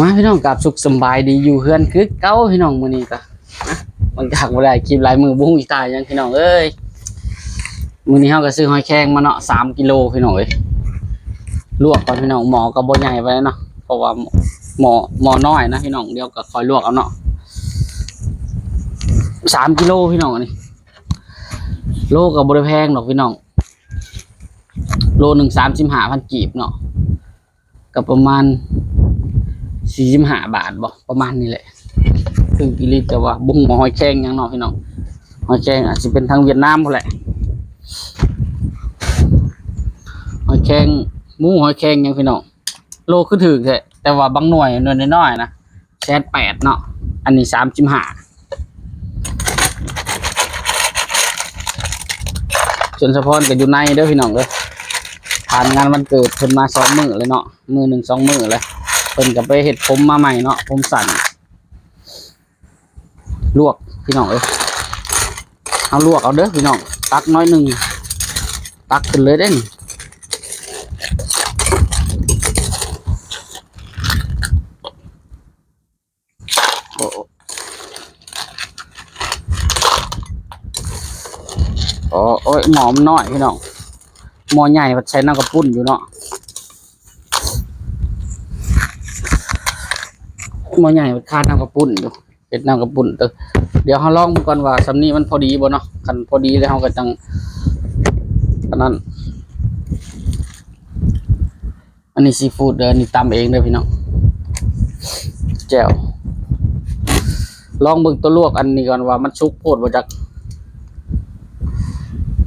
ມາພີ່ນ້ອງ ກັບສຸກສຳບາຍດີຢູ່ເຮືອນຄືເກົ່າພີ່ນ້ອງ. ມື້ນີ້ກະ ຫຼັງຈາກບໍ່ໄດ້ຄລິບຫຼາຍມື້ ບໍ່ຮູ້ຊິຖ່າຍຫຍັງພີ່ນ້ອງເອີຍ. ມື້ນີ້ເຮົາກະຊື້ຫອຍແຄງມາເນາະ ສາມກິໂລພີ່ນ້ອງເອີຍ. ລວກກ່ອນພີ່ນ້ອງ ໝໍ້ກະບໍ່ໃຫຍ່ປານໃດເນາະ ເພາະວ່າໝໍ້ ໝໍ້ນ້ອຍນະພີ່ນ້ອງ. ດຽວກະຄ່ອຍລວກເອົາເນາະ. ສາມກິໂລພີ່ນ້ອງ ອັນນີ້ ໂລກະບໍ່ໄດ້ແພງດອກພີ່ນ້ອງ ໂລໜຶ່ງສາມສິບຫ້າພັນກີບເນາະ ກະປະມານສີ່ສິບຫ້າບາດບໍ ປະມານນີ້ແຫຼະ. ຖືກອີ່ຫຼີ ແຕ່ວ່າບໍ່ຮູ້ວ່າຫອຍແຄງຫຍັງເນາະພີ່ນ້ອງ. ຫອຍແຄງອາດຊິເປັນທາງຫວຽດນາມພຸ້ນແຫຼະ. ຫອຍແຄງໝູ ຫອຍແຄງຫຍັງພີ່ນ້ອງ ໂລຄືຖືກແທ້ ແຕ່ວ່າບາງໜ່ວຍ ໜ່ວຍນ້ອຍໆນະ ແສນແປດເນາະ ອັນນີ້ສາມສິບຫ້າ. ສ່ວນສະພອນກະຢູ່ໃນເດີພີ່ນ້ອງເດີ. ຜ່ານງານວັນເກີດເພິ່ນມາສອງມື້ແລ້ວເນາະ ມື້ໜຶ່ງສອງມື້ແລ້ວ ເພິ່ນກະໄປເຮັດຜົມມາໃໝ່ເນາະ ຜົມສັ້ນ. ລວກພີ່ນ້ອງເອີຍ ເຮົາລວກເອົາເດີພີ່ນ້ອງ ຕັກໜ້ອຍໜຶ່ງ ຕັກຂຶ້ນເລີຍເດ້ນີ້. ໂອ້ ໂອ້ ໂອ້ຍ ໝໍ້ມັນນ້ອຍພີ່ນ້ອງ ໝໍ້ໃຫຍ່ພັດໃສ່ນ້ຳກະປຸ້ນຢູ່ເນາະ. ໝໍ້ໃຫຍ່ມັນຂາດນ້ຳກະປຸ້ນຢູ່ ເຮັດນ້ຳກະປຸ້ນເຕີ. ດຽວເຮົາລອງເບິ່ງກ່ອນວ່າສ່ຳນີ້ມັນພໍດີບໍ່ເນາະ ຄັນພໍດີແລ້ວເຮົາກະຈັ່ງອັນນັ້ນ. ອັນນີ້ຊີຟູດເດີ ອັນນີ້ຕຳເອງເດີພີ່ນ້ອງ ແຈ່ວ. ລອງເບິ່ງໂຕລວກອັນນີ້ກ່ອນວ່າມັນສຸກໂພດບໍ່ຈັກ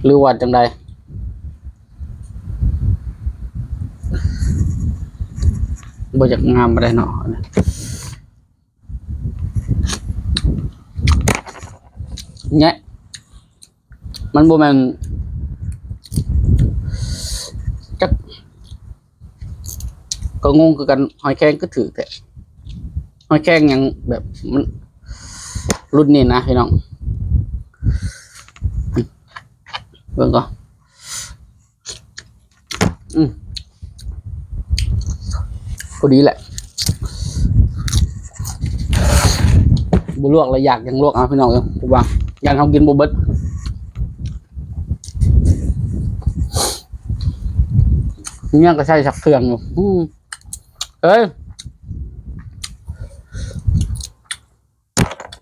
ຫຼືວ່າຈັ່ງໃດ. ບໍ່ຢາກງາມປານໃດເນາະ ແຍະ ມັນບໍ່ແມ່ນ ຈັກ ກະງົງຄືກັນ ຫອຍແຄງຄືຖືກແທ້ ຫອຍແຄງຫຍັງແບບມັນ ລຸ້ນນີ້ນະພີ່ນ້ອງ. ເບິ່ງກ່ອນ ອືມ ພໍດີແຫຼະ ບໍ່ລວກລະຢາກຫຍັງລວກເອົາພີ່ນ້ອງເອີຍ ເພາະວ່າຢ້ານເຮົາກິນບໍ່ເບິດ. ເມຍກະໃສ່ສັກເຄື່ອງຢູ່ ອືມ ເອີຍ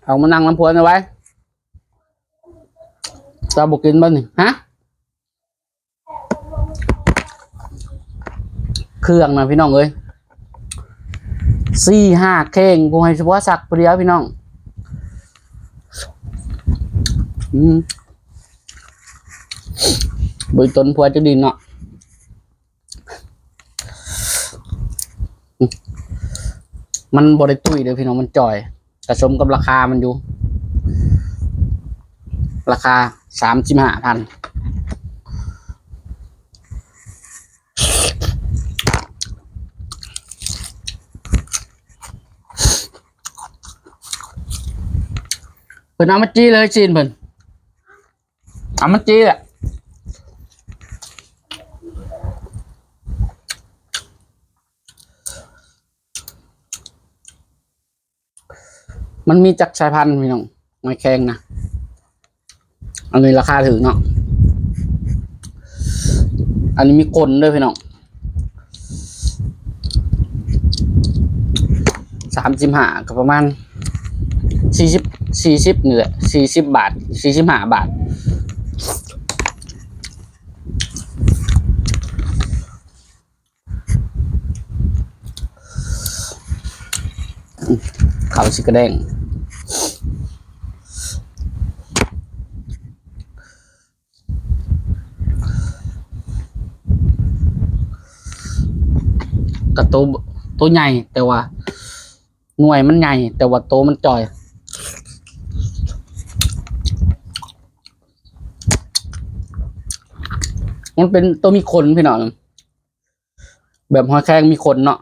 ເອົາມານັ່ງນຳຜົວໜ່ອຍໄວ ເຈົ້າບໍ່ກິນບໍ່ນີ້ ຮະ? ເຄື່ອງນະພີ່ນ້ອງເອີຍ ສີ່ຫ້າເຂ່ງ ຜູ້ໃຫ້ສະເພາະສັກຜູ້ດຽວພີ່ນ້ອງ. ອືມ ບໍ່ຕົນຜົວຈັກດິນເນາະ ມັນບໍ່ໄດ້ຕຸ້ຍເດີພີ່ນ້ອງ ມັນຈ່ອຍ ກະສົມກັບລາຄາມັນຢູ່ ລາຄາສາມສິບຫ້າພັນ. ເພິ່ນເອົາມາຈີ່ເລີຍຊີ້ນເພິ່ນ ເອົາມາຈີ່ແຫຼະ. ມັນມີຈັກສາຍພັນພີ່ນ້ອງ ຫອຍແຄງນະ ອັນນີ້ລາຄາຖືກເນາະ ອັນນີ້ມີຂົນເດີພີ່ນ້ອງ. ສາມສິບຫ້າ ກະປະມານສີ່ສິບ ສີ່ສິບນີ້ແຫຼະ ສີ່ສິບບາດ ສີ່ສິບຫ້າບາດ. ເຂົ້າຊິກະແດງ ກະໂຕ ໂຕໃຫຍ່ ແຕ່ວ່າໜ່ວຍມັນໃຫຍ່ ແຕ່ວ່າໂຕມັນຈ່ອຍ ມັນເປັນໂຕມີຂົນພີ່ນ້ອງ. ແບບຫອຍແຄງມີຂົນເນາະ.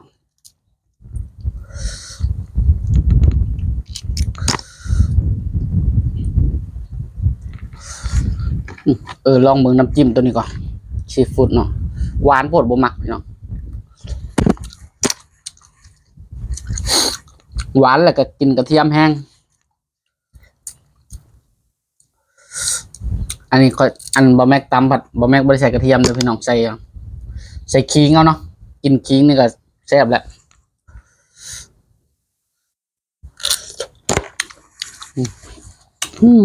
ເອີ ລອງເບິ່ງນ້ຳຈິ້ມໂຕນີ້ກ່ອນ ຊີຟູດເນາະ. ຫວານໂພດ ບໍ່ມັກພີ່ນ້ອງ. ຫວານ ແລ້ວກໍກິ່ນກະທຽມແຮງ. ອັນນີ້ຂ້ອຍ ອັນ ບໍ່ແມັກຕຳພັດ ບໍ່ແມັກບໍ່ໄດ້ໃສ່ກະທຽມເດີພີ່ນ້ອງ ໃສ່ ໃສ່ຂີງເອົາເນາະ ກິ່ນຂີງນີ້ກໍແຊບແລ້ວ. ອືມ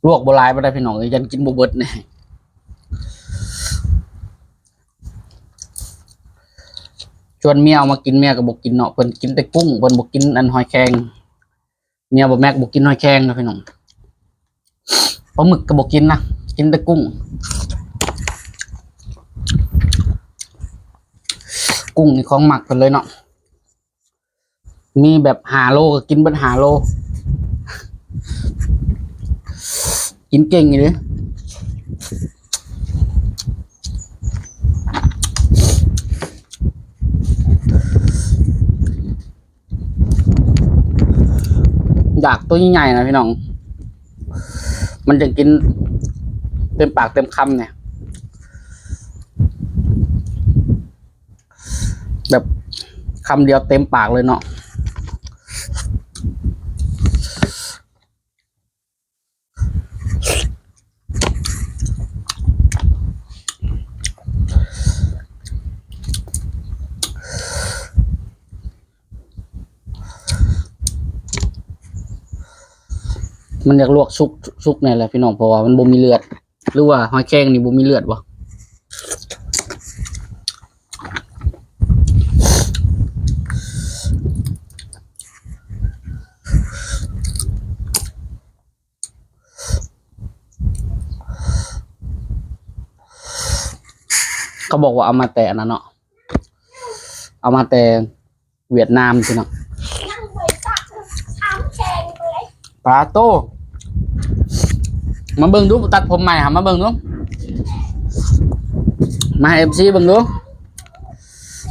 ລວກບໍ່ຫຼາຍປານໃດພີ່ນ້ອງເອີຍ ຢ້ານກິນບໍ່ເບິດແນ່. ຊວນເມຍເອົາມາກິນ ເມຍກໍບໍ່ກິນເນາະ ເພິ່ນກິນແຕ່ກຸ້ງ ເພິ່ນບໍ່ກິນອັນຫອຍແຄງ. ເມຍບໍ່ແມັກບໍ່ກິນຫອຍແຄງເນາະພີ່ນ້ອງ ປາໝຶກກໍບໍ່ກິນນະ ກິນແຕ່ກຸ້ງ. ກຸ້ງນີ້ຂອງມັກເພິ່ນເລີຍເນາະ ມີແບບຫ້າໂລກໍກິນເບິດຫ້າໂລ ກິນເກັ່ງອີ່ຫຼີ. ຢາກໂຕໃຫຍ່ໆນະພີ່ນ້ອງ ມັນຈັ່ງກິນເຕັມປາກເຕັມຄຳນີ້ ແບບຄຳດຽວເຕັມປາກເລີຍເນາະ. ມັນຢາກລວກສຸກ ສຸກແນ່ແຫຼະພີ່ນ້ອງ ເພາະວ່າມັນບໍ່ມີເລືອດ ຫຼືວ່າຫອຍແຄງນີ້ບໍ່ມີເລືອດບໍ່? ເຂົາບອກວ່າເອົາມາແຕ່ອັນນັ້ນເນາະ ເອົາມາແຕ່ຫວຽດນາມພີ່ນ້ອງ. ປາໂຕ ມາເບິ່ງດູ ຕັດຜົມໃໝ່ຫາ ມາເບິ່ງດູ ມາໃຫ້ເອັຟຊີເບິ່ງດູ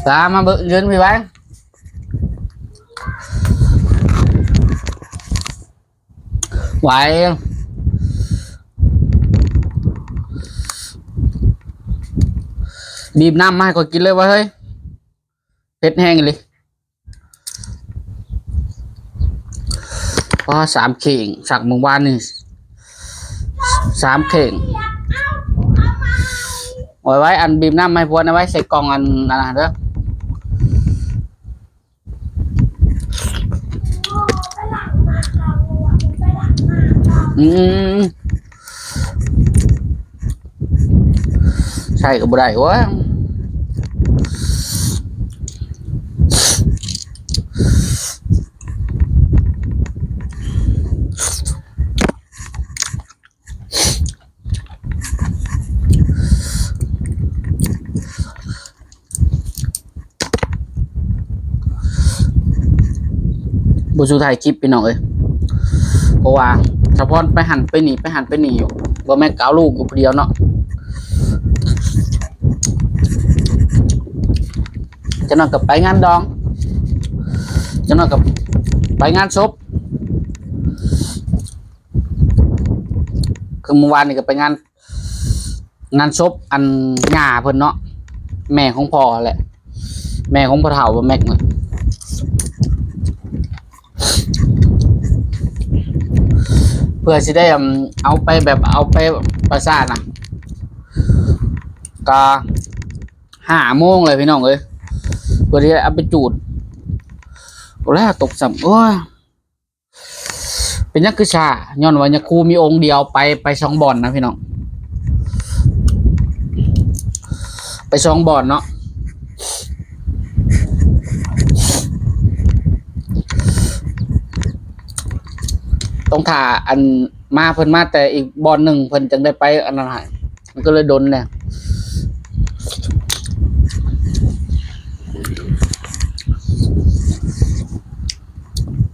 ຕາມາເບິ່ງເງິນໄວໆ. ໄວ ບີບນ້ຳມາໃຫ້ຂ້ອຍກິນເລີຍວ່າເຮີ້ຍ ເຜັດແຮງອີ່ຫຼີ. ປາ ສາມເຂ່ງ ສັກມື້ວານນີ້ ສາມເຂ່ງ. ໄວ້ໆ ອັນບີບນ້ຳໃຫ້ພວນ ເອົາໄວ້ໃສ່ກ່ອງອັນນັ້ນນະເດີ. ອືມ ໃສ່ກໍບໍ່ໄດ້ເວີ້ຍ. ບໍ່ສູ້ຖ່າຍຄລິບພີ່ນ້ອງເອີຍ ເພາະວ່າສະພອນໄປຫັ້ນໄປນີ້ ໄປຫັ້ນໄປນີ້ຢູ່ ບໍ່ແມ່ນກໍເອົາລູກຢູ່ຜູ້ດຽວເນາະ. ຈັກໜ່ອຍກໍໄປງານດອງ ຈັກໜ່ອຍກໍໄປງານສົບ. ຄືມື້ວານນີ້ກໍໄປງານ ງານສົບອັນຍ່າເພິ່ນເນາະ ແມ່ຂອງພໍ່ຫັ້ນແຫຼະ ແມ່ຂອງພໍ່ເຖົ້າບໍ່ແມັກນະ ເພື່ອຊິໄດ້ ເອົາໄປແບບ ເອົາໄປປະສານນະ ກໍຫ້າໂມງແລ້ວພີ່ນ້ອງເອີຍ ເພື່ອທີ່ເອົາໄປຈູດ. ໂອ້ ແລ້ວຕົກຊ້ຳ ໂອ້ຍ. ເປັນຫຍັງຄືຊ້າ? ຍ້ອນວ່າຍາຄູມີອົງດຽວ ໄປ ໄປສອງບ່ອນນະພີ່ນ້ອງ ໄປສອງບ່ອນເນາະ ຕ້ອງຖ້າອັນມາ ເພິ່ນມາແຕ່ອີກບ່ອນໜຶ່ງ ເພິ່ນຈັ່ງໄດ້ໄປອັນນັ້ນໃຫ້. ມັນກໍເລີຍດົນແດ່.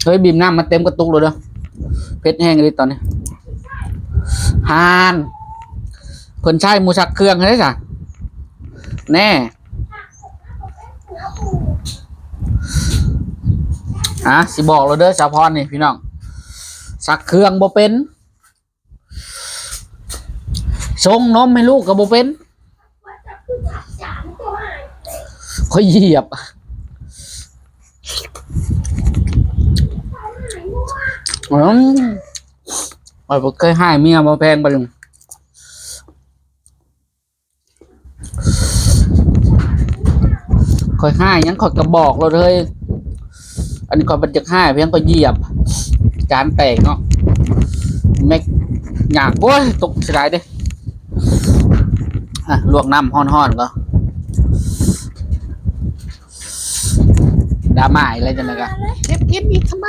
ເຮີ້ຍ ບີບນ້ຳມາເຕັມກະຕຸກແລ້ວເດີ. ເຜັດແຮງອີ່ຫຼີຕອນນີ້. ຫານ ເພິ່ນໃຊ້ໝູສັກເຄື່ອງໃຫ້ເດ້ຊະ. ແນ່. ອ່ະ ຊິບອກແລ້ວເດີ ສາວພອນນີ້ພີ່ນ້ອງ ຊັກເຄື່ອງບໍ່ເປັນ ຊົງນົມໃຫ້ລູກກໍບໍ່ເປັນ ຂ້ອຍຢຽບ ອືມ ຂ້ອຍບໍ່ເຄີຍຮ້າຍເມຍບໍ່ແພງປານນີ້. ຂ້ອຍຮ້າຍຫຍັງ ຂ້ອຍກໍບອກໂລດເຮີ້ຍ ອັນນີ້ຂ້ອຍບໍ່ຢາກຮ້າຍ ພຽງຂ້ອຍຢຽບ ຈານແຕກເນາະ ແມັກ ຍາກ ໂອ້ຍ ຕົກ ເສຍດາຍເດ້. ອ່ະ ລວກນ້ຳຮ້ອນໆກ່ອນ ດາມາອີກແລ້ວຈັ່ງໃດກະ ເກັບ ເກັບອີກທຳໄມ?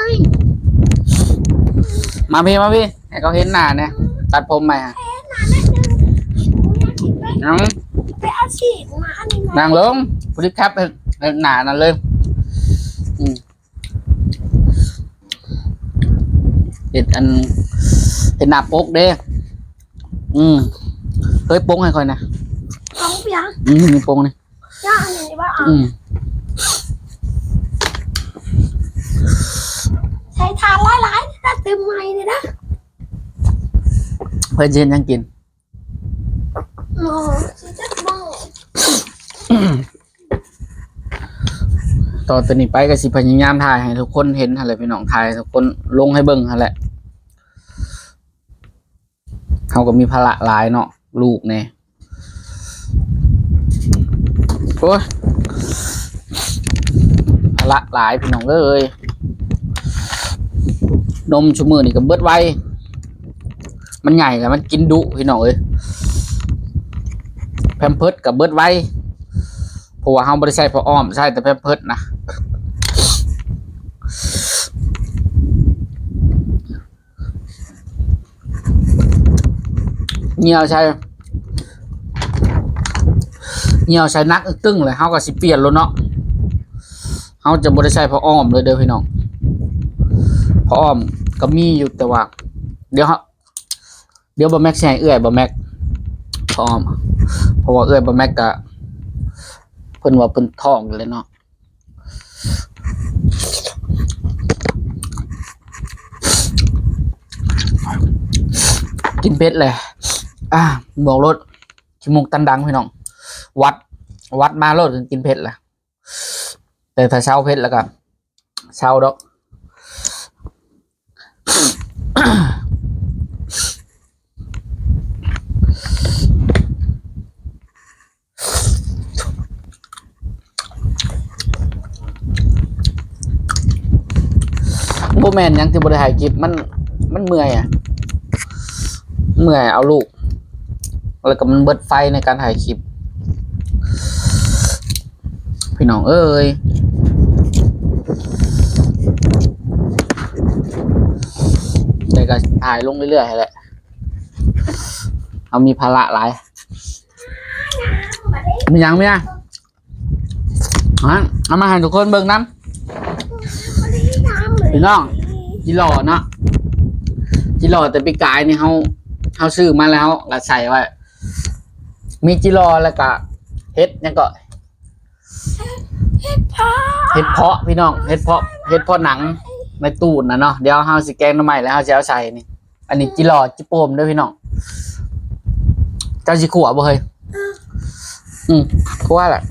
ມາພີ້ ມາພີ້ ໃຫ້ເຂົາເຫັນໜ້າແດ່ ຕັດຜົມໃໝ່ ເຫັນໜ້າແດ່ໜຶ່ງ ຫຍັງ? ໄປເອົາສີດມາອັນນີ້ ນັ່ງລົງ ຜູ້ທີ່ຂັບ ເຮັດ ເຮັດໜ້ານັ້ນເລີຍ ອືມ ເຮັດອັນ ເຮັດໜ້າປົກເດ້ ອືມ ເຮີ້ຍ ປົງໃຫ້ຂ້ອຍນະ ປົງຫຍັງ? ອືມ ປົງນີ້ ຍ່າອັນນີ້ວ່າ ອືມ ໃສ່ຖ່ານຫຼາຍໆ ຖ້າຕື່ມໃໝ່ນີ້ນະ ເພິ່ນຊິເຮັດຫຍັງກິນ? ໝໍ ຊິຈັກໝໍ ຕໍ່ແຕ່ນີ້ໄປກໍຊິພະຍາຍາມຖ່າຍໃຫ້ທຸກຄົນເຫັນຫັ້ນແຫຼະພີ່ນ້ອງ ຖ່າຍໃຫ້ທຸກຄົນລົງໃຫ້ເບິ່ງຫັ້ນແຫຼະ ເຮົາກໍມີພາລະຫຼາຍເນາະ ລູກແດ່ ໂອ້ຍ ພາລະຫຼາຍພີ່ນ້ອງເອີຍ ນົມຊຸມື້ນີ້ກໍເບິດໄວ ມັນໃຫຍ່ແລ້ວມັນກິນດຸພີ່ນ້ອງເອີຍ ແພມເພີດກໍເບິດໄວ ເພາະວ່າເຮົາບໍ່ໄດ້ໃຊ້ຜ້າອ້ອມ ໃຊ້ແຕ່ແພມເພີດນະ ຍ່ຽວໃສ່ ຍ່ຽວໃສ່ໜັກອຶກຕຶ້ງເລີຍ ເຮົາກໍຊິປ່ຽນໂລດເນາະ ເຮົາຈະບໍ່ໄດ້ໃຊ້ຜ້າອ້ອມເລີຍເດີພີ່ນ້ອງ ຜ້າອ້ອມກໍມີຢູ່ ແຕ່ວ່າ ດຽວເຮົາ ດຽວບ່າວແມັກຊິໃຫ້ເອື້ອຍບ່າວແມັກພ້ອມ ເພາະວ່າເອື້ອຍບ່າວແມັກກະ ເພິ່ນວ່າເພິ່ນທ້ອງຢູ່ແລ້ວເນາະ ກິນເຜັດແຫຼະ ອ່າ ບອກໂລດ ຂີ້ມູກຕັນດັງພີ່ນ້ອງ ຫວັດ ຫວັດມາໂລດ ກິນເຜັດແຫຼະ. ແຕ່ຖ້າເຊົາເຜັດແລ້ວກໍເຊົາດອກ ບໍ່ແມ່ນຫຍັງທີ່ບໍ່ໄດ້ຖ່າຍຄລິບ ມັນ ມັນເມື່ອຍອະ ເມື່ອຍເອົາລູກ ແລ້ວກໍມັນເບິດໄຟໃນການຖ່າຍຄລິບ ພີ່ນ້ອງເອີຍ ແຕ່ກໍຖ່າຍລົງເລື້ອຍໆຫັ້ນແຫຼະ ເຮົາມີພາລະຫຼາຍ ມີຫຍັງ ມີຫຍັງ? ຮະ ເອົາມາໃຫ້ທຸກຄົນເບິ່ງນຳ ພີ່ນ້ອງ ຈິຫຼໍ່ເນາະ ຈິຫຼໍ່ແຕ່ປີກາຍນີ້ ເຮົາ ເຮົາຊື້ມາແລ້ວ ເຮົາກໍໃສ່ໄວ້ ມີຈິຫຼໍ່ ແລ້ວກໍເຫັດຫຍັງເກາະ ເຫັດເຜາະ ເຫັດເຜາະ ພີ່ນ້ອງ ເຫັດເຜາະ ເຫັດເຜາະໜັງໃນຕູ້ນະເນາະ ດຽວເຮົາຊິແກງໜໍ່ໄມ້ ແລ້ວເຮົາຊິເອົາໃສ່ນີ້ ອັນນີ້ ອືມ ຈິຫຼໍ່ ຈິໂປມເດີພີ່ນ້ອງ ເຈົ້າຊິຂົ້ວບໍ່ເຮີ້ຍ? ອືມ ອືມ ຂົ້ວແຫຼະ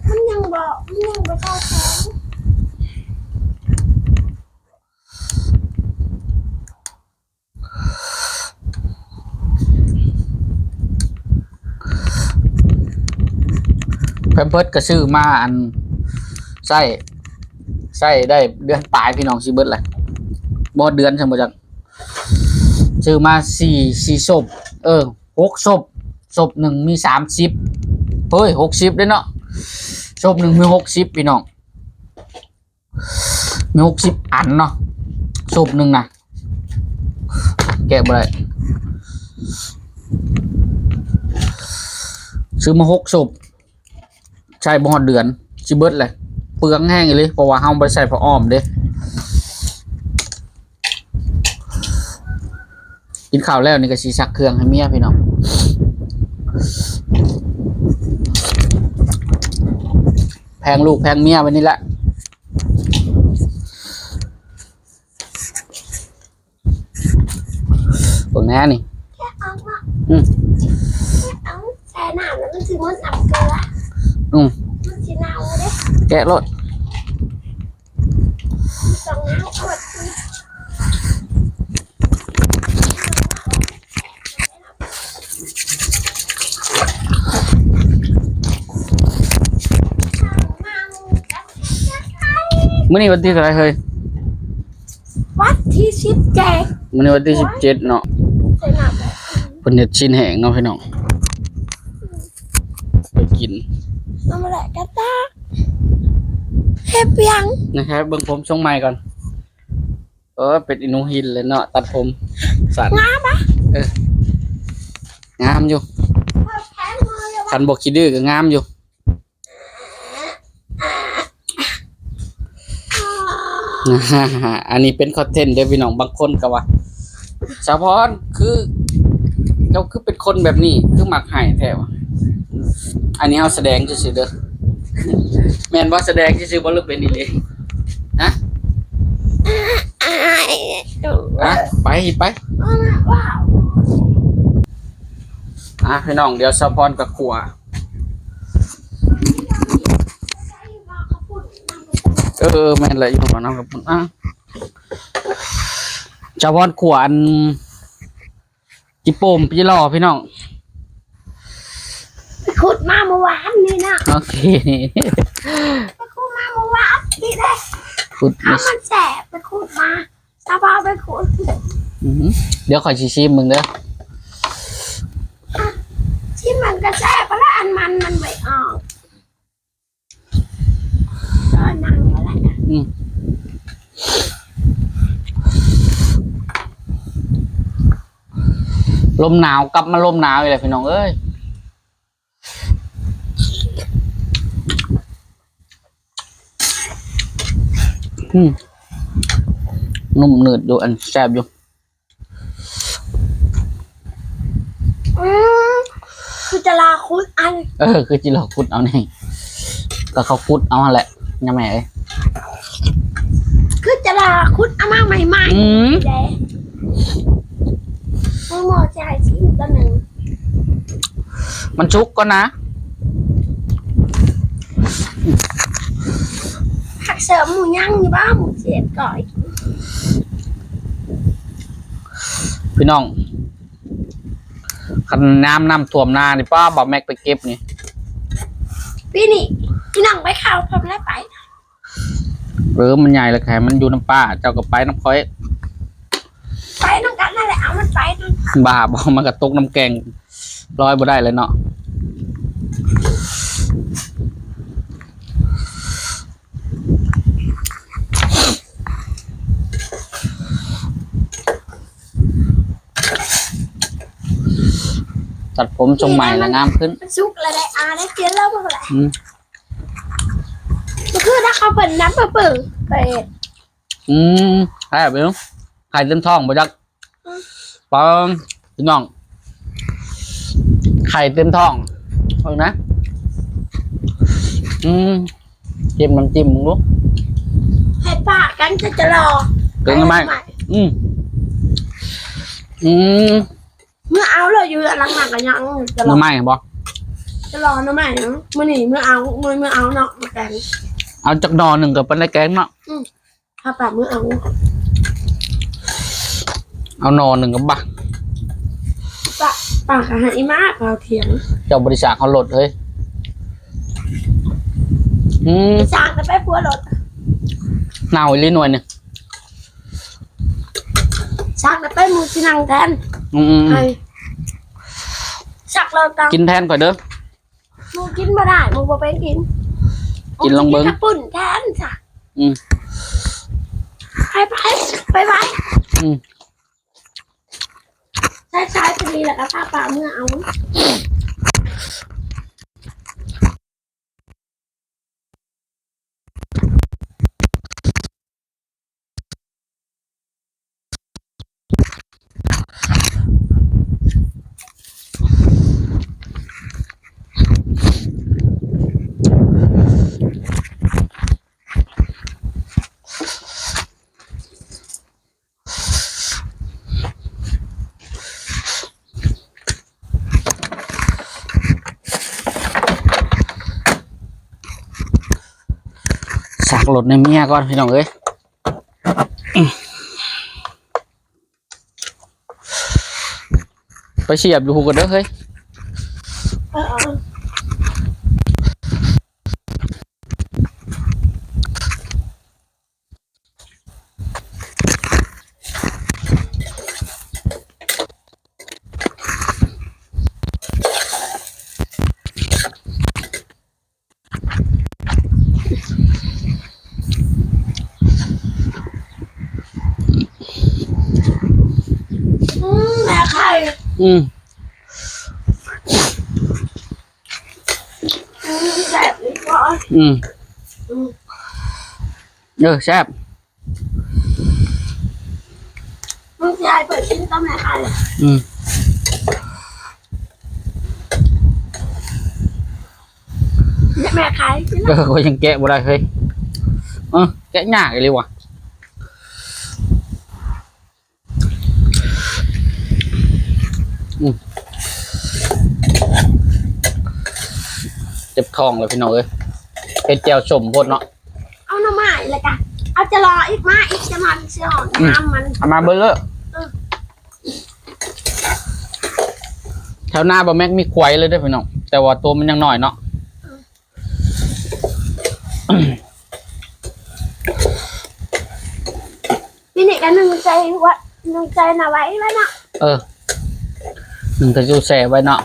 ມັນຍັງບໍ່ ມັນຍັງບໍ່ເຂົ້າແຂງ. ແພມເພີດກໍຊື້ມາ ອັນ ໃຊ້ ໃຊ້ໄດ້ເດືອນປາຍ ພີ່ນ້ອງ ຊິເບິດແລ້ວ ບໍ່ຮອດເດືອນຊ້ຳບໍ່ຈັກ ຊື້ມາສີ່ ສີ່ສົບ ເອີ ຫົກສົບ ສົບໜຶ່ງມີສາມສິບ ເຮີ້ຍ ຫົກສິບເດ້ເນາະ ສົບໜຶ່ງມີຫົກສິບ ພີ່ນ້ອງ. ມີຫົກສິບອັນເນາະ ສົບໜຶ່ງນະ ແກະບໍ່ໄດ້ ຊື້ມາຫົກສົບ ໃຊ້ບໍ່ຮອດເດືອນ ຊິເບິດແຫຼະ ເປືອງແຮງອີ່ຫຼີ ເພາະວ່າເຮົາບໍ່ໄດ້ໃສ່ຜ້າອ້ອມເດ້. ກິນເຂົ້າແລ້ວນີ້ກໍຊິຊັກເຄື່ອງໃຫ້ເມຍ ພີ່ນ້ອງ. ແພງລູກແພງເມຍແບບນີ້ແຫຼະ. ເບິ່ງແດ່ນີ້ ແກະອອກເນາະ ອືມ ແກະອອກ ໃສ່ນ້ຳແລ້ວມັນຊິໝົດນ້ຳເກືອ ອືມ ມັນຊິເນົ່າເດ້ ແກະໂລດ ຕ້ອງເນົ່າໂອດ. ມື້ນີ້ວັນທີເທົ່າໃດເຮີ້ຍ? ວັນທີສິບເຈັດ ມື້ນີ້ວັນທີສິບເຈັດເນາະ. ເພິ່ນເຮັດຊີ້ນແຫ້ງເນາະພີ່ນ້ອງ ໄປກິນ ເອົາມາແຫຼະກະຕາ ເຮັດຫຍັງ? ນະ ເບິ່ງຜົມຊົງໃໝ່ກ່ອນ. ເອີ ເປັນອີ່ໜູຫີນເລີຍເນາະ ຕັດຜົມສັ້ນ ງາມປະ? ເອີ ງາມຢູ່ ຄັນບໍ່ຂີ້ດື້ກໍງາມຢູ່. ອັນນີ້ເປັນຄອນເທັນເດີ້ພີ່ນ້ອງ ບາງຄົນກໍວ່າ ສາວພອນ ຄື ເຈົ້າຄືເປັນຄົນແບບນີ້ ຄືມັກໄຫ້ແທ້ວະ. ອັນນີ້ເຮົາສະແດງຊື່ໆເດີ້ ແມ່ນບໍ່? ສະແດງຊື່ໆບໍ່ ຫຼືເປັນອີ່ຫຼີ? ຮະ? ອ່ະ ໄປ ໄປ ອ່ະ ພີ່ນ້ອງ ດຽວສາວພອນກໍຂົ້ວ ເອີ ແມ່ນແຫຼະ ຢູ່ນຳກັບ ອ່ະ ສາວພອນຂົ້ວອັນ ຈິໂປ້ມ ຈິຫຼໍ່ ພີ່ນ້ອງ ໄປຂຸດມາມື້ວານນີ້ນະ ໂອເຄ ໄປຂຸດມາມື້ວານນີ້ເດ້ ຂຸດ ເອົາ ມັນແຊບ ໄປຂຸດມາ ສາວພາໄປຂຸດ ອື ດຽວຂ້ອຍຊິຊີມເບິ່ງເດີ້ ຊີມມັນກໍແຊບ ເພາະວ່າອັນມັນມັນໄປອອກ ອືມ ລົມໜາວ ກັບມາລົມໜາວອີກແລ້ວພີ່ນ້ອງເອີຍ. ອືມ ນຸ້ມໜືດຢູ່ ອັນ ແຊບຢູ່. ອືມ ຄືຈະລາຂຸດເອົາ ເອີ ຄືຈະລາຂຸດເອົານີ້ ກໍເຂົາຂຸດເອົາຫັ້ນແຫຼະ ຍາແມ່ເອີຍ ຄືຈະລາຂຸດເອົາມາໃໝ່ໆ ອືມ ເດ້ ໝໍຊິໃຫ້ຊິມຕົວໜຶ່ງ ມັນສຸກກ່ອນນະ ຜັກເສີມໝູຍ່າງຢູ່ບໍ່? ໝູເສຍດກ້ອຍ ພີ່ນ້ອງ ຄັນຍາມນ້ຳຖ້ວມນານີ້ ປ້າ ບ່າວແມັກໄປເກັບນີ້ ປີນີ້ພີ່ນ້ອງໄປເຂົ້າ ເພິ່ນໄດ້ໄປ ເອີ ມັນໃຫຍ່ແລ້ວ ໃຫ້ມັນຢູ່ນຳປ້າ ເຈົ້າກໍໄປນຳຂ້ອຍ ໄປນຳກັນນັ້ນແຫຼະ ເອົາມັນໄປນຳ ບ້າບໍ່ ມັນກໍຕົກນຳແກ້ງ ລອຍບໍ່ໄດ້ແລ້ວເນາະ. ຕັດຜົມຊົງໃໝ່ລະງາມຂຶ້ນ ມັນສຸກແລ້ວ ໄດ້ອາ ໄດ້ກິນແລ້ວບໍ່ລະ ອືມ ກໍຄືຖ້າເຂົາເປັນນ້ຳປຶ້ງໆ ໄປ ອືມ ແຊບຢູ່ ໄຂ່ເຕັມທ້ອງບໍ່ຈັກ ປາ ພີ່ນ້ອງ ໄຂ່ເຕັມທ້ອງ ເບິ່ງນະ ອືມ ເຈັບນ້ຳຈິ້ມເບິ່ງດູ ໃຫ້ປາກັນຈະ ຈະລໍ ແກງໜໍ່ໄມ້ ແກງໜໍ່ໄມ້ ອືມ ອືມ ເມື່ອເອົາເລີຍ ຢູ່ຫຼັງນັ້ນກໍຍັງ ຈະລໍ ໜໍ່ໄມ້ບໍ່ ຈະລໍໜໍ່ໄມ້ ມື້ນີ້ເມື່ອເອົາ ມື້ ມື້ເອົາເນາະ ມາແກງ ເອົາຈັກໜໍ່ໜຶ່ງກໍປານໄດ້ແກງເນາະ ອືມ ຖ້າປາກມື້ເອົາ ເອົາໜໍ່ໜຶ່ງກໍບາ ປາ ປາກະໃຫ້ອີ່ມາເຜົາຖຽງ ເຈົ້າບໍ່ໄດ້ສາກເຮົາໂລດເຮີ້ຍ ອືມ ສາກແຕ່ໄປຜົວໂລດ ເນົ່າອີ່ຫຼີໜ່ວຍນີ້ ສາກແຕ່ໄປໝູຊິນັ່ງແທນ ອືມ ໃຫ້ ສາກເລີກກັນ ກິນແທນຂ້ອຍເດີ້. ໝູກິນບໍ່ໄດ້ ໝູບໍ່ເປັນກິນ ກິນລອງເບິ່ງ ໝູຊິກິນກະປຸ້ນແທນຊະ ອືມ ໄປ ໄປ ໄປ ໄປ ອືມ ໃຊ້ ໃຊ້ຕົວນີ້ແລ້ວກໍພາປ້າເມືອເອົາ. ຕາກລົດໃຫ້ເມຍກ່ອນພີ່ນ້ອງເອີຍ. ໄປສຽບຢູ່ພຸ້ນກ່ອນເດີເຮີ້ຍ. ອືມ ແມ່ໄຂ່ ອືມ ອືມ ແຊບດີກວ່າ ອືມ ອືມ ເອີ ແຊບ. ມັນຊິໃຫ້ເພິ່ນກິນກັບແມ່ໄຂ່ ອືມ ແມ່ໄຂ່ກິນ ເອີ ຂ້ອຍຍັງແກະບໍ່ໄດ້ເຮີ້ຍ. ເອີ ແກະຍາກອີ່ຫຼີຫວາ. ອືມ ເຈັບທ້ອງແລ້ວພີ່ນ້ອງເອີຍ ເຮັດແຈ່ວສົ້ມໂພດເນາະ. ເອົາໜໍ່ໄມ້ແລ້ວກະເອົາຈະລໍອີກມາອີກ ຈະມາເຊື່ອຫອມ ອືມ ນ້ຳມັນ ເອົາມາເບິດເລີຍ. ເອີ ແຖວໜ້າບໍ່ແມັກມີຄວາຍເລີຍເດີ້ພີ່ນ້ອງ ແຕ່ວ່າໂຕມັນຍັງນ້ອຍເນາະ. ນີ້ນີ້ກະໜຶ້ງໃສ່ຫວາ ໜຶ້ງໃສ່ໜ້າໄວ້ໄວ້ເນາະ. ເອີ ໜຶ້ງໃສ່ຕູ້ແຊ່ໄວ້ເນາະ.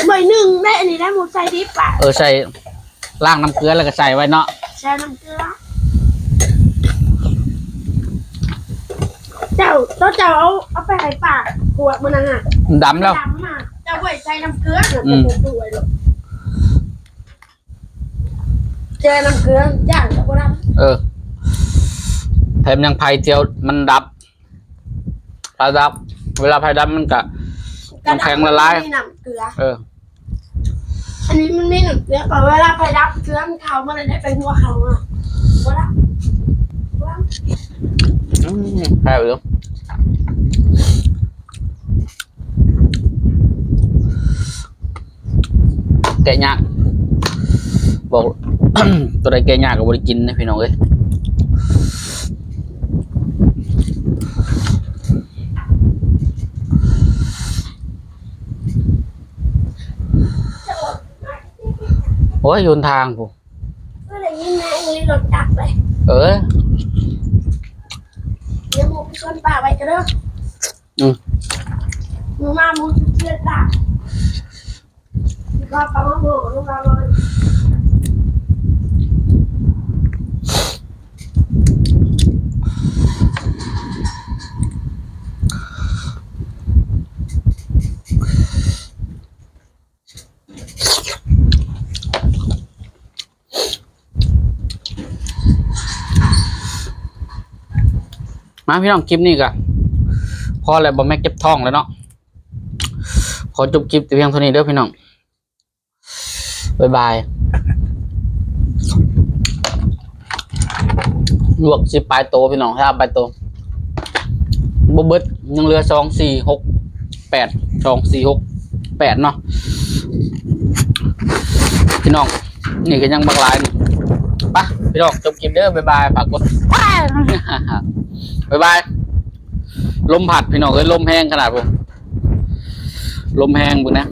ໜ້ອຍໜຶ່ງໄດ້ ອັນນີ້ໄດ້ໝົດໃສ່ດິບປະ. ເອີ ໃສ່ ລ້າງນ້ຳເກືອແລ້ວກະໃສ່ໄວ້ເນາະ ໃສ່ນ້ຳເກືອ. ເຈົ້າ ເຈົ້າ ເຈົ້າເອົາ ເອົາໄປໃຫ້ປາກວດມື້ນັ້ນນະ ມັນດຳແລ້ວ ດຳນະ. ເຈົ້າບໍ່ໃສ່ນ້ຳເກືອນະ ອືມ ເຈົ້າບໍ່ໄດ້ ແຊ່ນ້ຳເກືອ ຢ້ານຈະບໍ່ດຳ. ເອີ ແຖມຍັງໄຟທຽວມັນດັບ ໄຟດັບ ເວລາໄຟດັບມັນກະ ກະ ນ້ຳແຂງລະລາຍ ມີນ້ຳເກືອ. ເອີ ອັນນີ້ມັນມີນ້ຳເກືອ ເພາະເວລາໄຟດັບເຄື່ອງເຂົາ ມັນໄດ້ໄປຫົວເຂົາອະ ບໍ່ລະ ບໍ່ລະ. ອືມ ແຊບຢູ່. ແກະຍາກ ບອກ ໂຕໃດແກະຍາກກະບໍ່ໄດ້ກິນເດ້ພີ່ນ້ອງເອີຍ. ໂອ້ຍ ຢູ່ທາງພຸ້ນ ກໍໄດ້ຍິນແມ່ອີ່ຫຼີລົດຈັກເລີຍ. ເອີ ດຽວໝູ່ໄປຊວນປ້າໄວ້ກະເດີ. ອືມ ໝູ່ມາໝູ່ຊິເສຍຕາ ມາພີ່ນ້ອງ ຄລິບນີ້ກະພໍແລ້ວ ບໍ່ແມັກເຈັບທ້ອງແລ້ວເນາະ. ຂໍຈົບຄລິບແຕ່ພຽງເທົ່ານີ້ເດີພີ່ນ້ອງ ບາຍບາຍ. ລວກສິບປາຍໂຕພີ່ນ້ອງ ຊາວປາຍໂຕ ບໍ່ເບິດ ຍັງເຫຼືອສອງ ສີ່ ຫົກ ແປດ ສອງ ສີ່ ຫົກ ແປດເນາະພີ່ນ້ອງ. ນີ້ກະຍັງບັກຫຼາຍນີ້. ໄປພີ່ນ້ອງ ຈົບຄລິບເດີ ບາຍບາຍ. ຝາກກົດ ບາຍບາຍ. ລົມພັດພີ່ນ້ອງເອີຍ ລົມແຮງຂະໜາດພຸ້ນ ລົມແຮງພຸ້ນນະ.